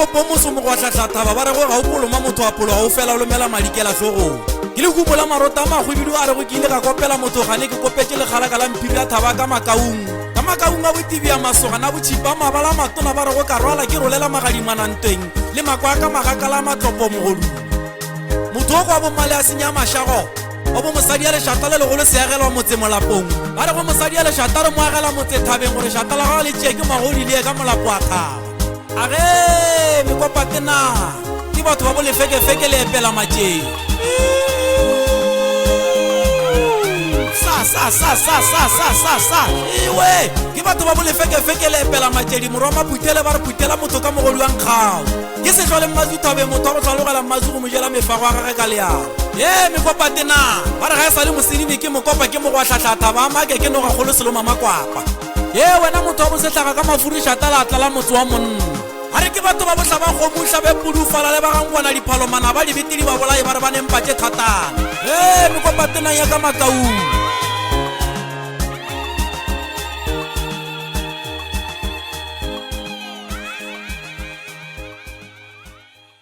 popomoso mogwahlahlathaba ba rego ga o poloma motho a pologa o fela o lomela madi kela hlogong. Ke lehumo la marota a mahwibidu a rego ke ile ka kopela motho gane ke kopetše lekgalaka la mphiri a thaba ka makaung. Ka makaung a botibia masogana a botšhipa a mabala a matona ba rego ka rwala ke rolela magadimana ntweng le makwa a ka magakala a matlopo mogodu. Motho o kwa bommale a senya mašago o bo mosadi ya lešata le legolo se agelwa motse molapong. Ba re go mosadi ya lešata re mo agela motse thabeng gore šata la gagwe le tšee ke magodi le ye ka molapo wa thaba. A ge mekopa ke na ke batho ba bolefekefeke le epela matšeng. Sa sa sa sa sa sa sa sa ewe ke batho ba bolefekefeke le epela matšedi morwa maphuthele ba re phuthela motho ka mogodu wa nkgao. Ke sehlwa le mmatsu thabeng motho wa go hlalogela mmatsu go mo jela mefago a gage ka leano. Ye mekopa tena ba re ga e sa le mosenini ke mokopa ke mogwahlahla thaba a make ke noga kgolo seloma makwapa. Ye wena motho wa bosehlaga ka mafuri šata la tlala motse wa monna. A re ke batho ba bohlaba kgomo hlabe pudu fala le ba gangwana diphalo manaba dibete di ba bolaye ba re ba nempa tše thatana. Ye mekopa tena ya ka makaung.